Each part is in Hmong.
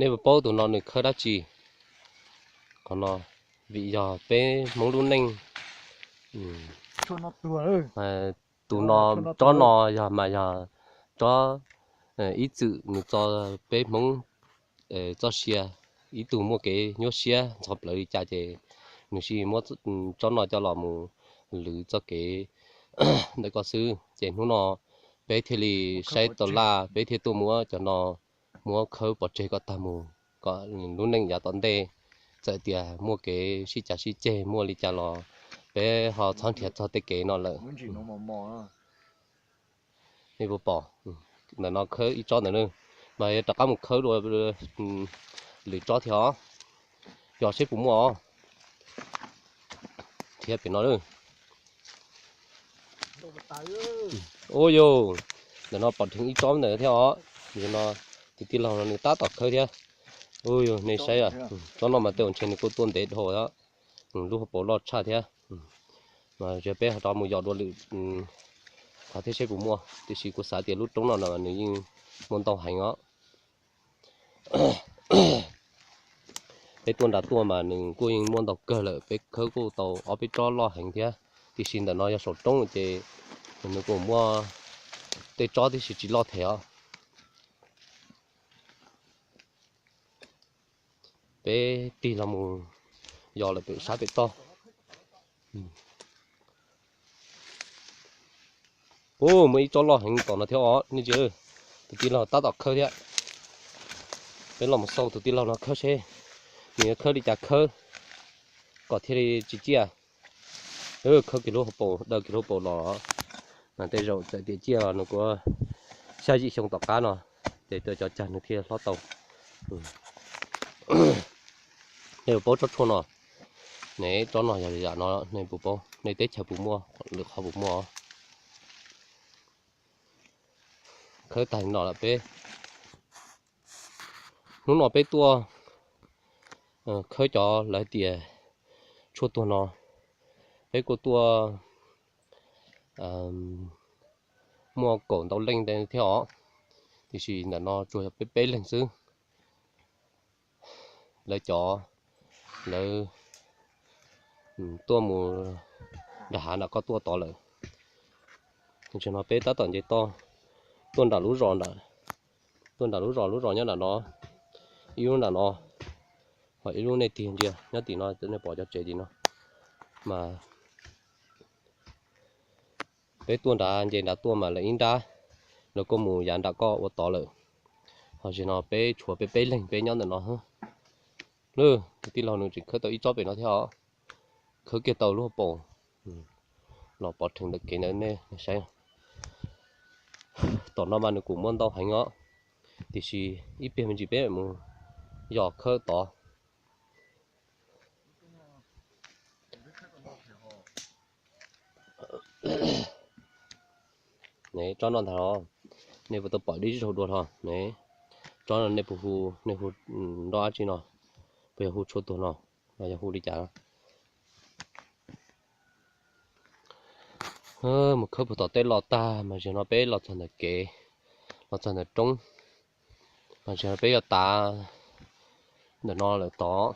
Nej puas paub tus no nws khawb dab tsi? Qhov no, vim yog peb Hmoob lub neej, tus no, tsob no yog mas yog tsob ib txwm nws txo peb Hmoob txoj sia, ib tug muaj kev nyuaj siab ntxhov plawv li cas ces nws sim muab tsob no coj los mus lwv txoj kev ntawm ko xwb. Ces hnub no peb thiaj li saib tau laj, peb thiaj tuaj muab cov no muab khawb pov tseg kom tag mus, kom lub neej yav tom ntej txawm tias muaj kev sib cav sib ceg muaj li cas los peb ho txhob nrhiav txog tej kev no lawm. Nej puas pom, ntawm no khawb ib tsob ntawm no, mas yuav rov qab mus khawb dua lwm tsob thiab os. Yog seb puas muaj os. Thiab pem no lawm. Ua yog, ntawm no pom dheev ib tsob ntawm thiab os. Ntawm no tus tij laug no nws tab tom khawb thiab. Ua yog, nej saib, tsob no mas tej zaum ntshe nws kuj tuaj ntev dhau, lub hauv paus loj tshaj thiab. Mas peb ho rov mus yos dua lwm qhov thiab seb puas muaj, tiam sis kuv xav tias lub roob no no nws yeej muaj ntau heev os. Peb tuaj nram tuaj mas nws kuj yeej muaj ntau kawg lawm, peb khawb kuj tau ob peb tsob loj heev thiab, tiam sis ntawm no yog saum roob ces nws kuj muaj tej tsob tib si tsis loj thiab os. Peb tig los mus yos lawm pem sab pem toj. Ub, muaj ib tsob loj heev tom no thiab os nej tsis. Tus tij laug tab tom khawb thiab. Peb los mus xauj tus tij laug no khawb seb nws yuav khawb li cas khawb kom thiaj li tsis ciaj. Khawb kiag lub hauv paus, daws kiag lub hauv paus los, mas tej zaum txawm tias ciaj los nws kuj xya yim xyoo tom qab no ces cov cag nws thiaj hlob tau. Nej puas paub tsob tshuaj no? Ne, tsob no yog yam no, nej puas paub, nej teb chaws puas muaj, lwm qhov puas muaj? Khawb tag no lawm peb. Hnub no peb tuaj khawb cov lawv tias tshuaj tuag no, peb kuj tuaj muaj kaum ntau leej thiab os, tiam sis ntawm no tsuas yog peb peb leeg xwb. Lawv cov, lawv tuaj mus nram hav nram koj tuaj tod lawm. Tam sim no peb tab tom nce toj tuaj nram lub zos nram, tuaj nram lub zos, lub zos nyob nram no, ib lub nram no, ho ib lub nej tig ntsia nyob tim no, nej pom cov tsev tim no. Mas peb tuaj nrad, nce nrad tuaj mas lawv ib nrab, lawv kuj mus yav nram koj ua tod lawm. Ho zaum no peb tshuav peb peb leeg peb nyob ntawm no. Lwm tus tij laug nws tseem khawb tau ib tsob pem no thiab os. Khawb kiag tau lub hauv paus los pov rheev ntawm kev ntawd nej saib. Tom no mas nws kuj muaj ntau heev os, tiam sis ib pliag me ntsis peb mus yos khawb tod. Ne, tsob no ntag los, nej puas tau pom dib zaug dua los ne? Tsob no nej puas hu, nej hu nrog dab tsi no? Puas yog hu tshuaj tuag no, los yog hu li cas? Mus khawb puag tom tej los tag mas zaum no peb los txog ntawm kev, los txog ntawm roob, mas zaum no peb yuav tav ntawm no lawm tod.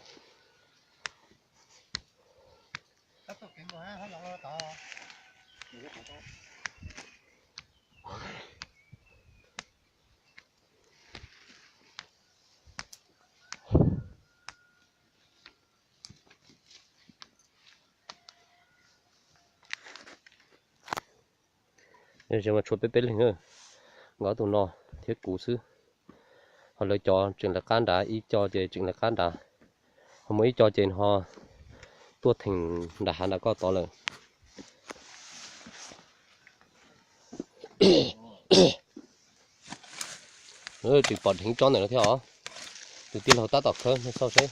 Zaum no tshuav peb peb leeg, nkawd tus no thiab kuv xwb. Ho lawv cov tseem lawv qab nrad, ib co ces tseem lawv qab nrad, ho muaj ib co ces ho tuaj theem nram hav nram koj tod lawm. Tseem pom dheev tsob ntawm no thiab os. Tus tij laug tab tom khawb, nej xauj seb.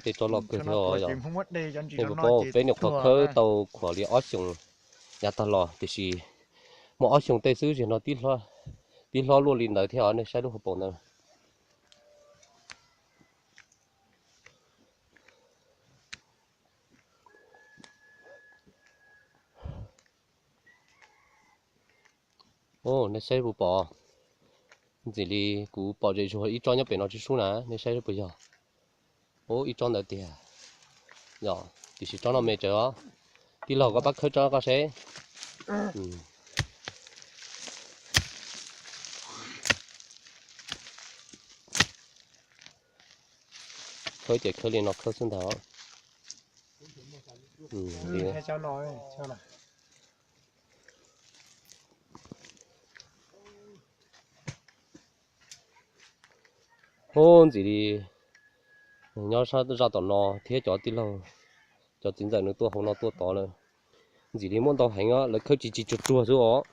Tej tsob loj kawg thiab os. Yog nej puas paub, peb nyuam qhuav khawb tau khuam li ob xyoos yav tag los, tiam sis muaj ob xyoo tej xwb, zaum no tib hlob luaj li ntawd thiab os, nej saib lub hauv paus ntawd. Nej saib puas pom? Ntxim li kuv pom zem zuag ib tsob nyob pem no tsis sub na, nej saib puas yog? Ub, ib tsob ntawd tiag. Yog, tiam sis tsob no me tsawv os. Tij laug koj pab khawb tsob koj seb. Khawb ces khawb li no khawb xwb ntag. Ub, ntxim li nyob zaj tom no thiab cov tij laug, cov txiv ntxawm nws tuaj hauv no tuaj tod lawm. Ntxim li muaj ntau heev os, lawv khawb tsis tsis tsuag tsuag xwb os.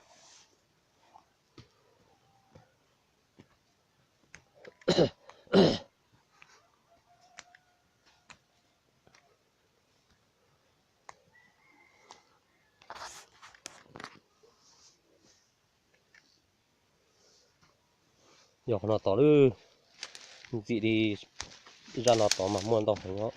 Yog qhov no tod lawm, ntxim li zaj no tod mas muaj ntau heev os.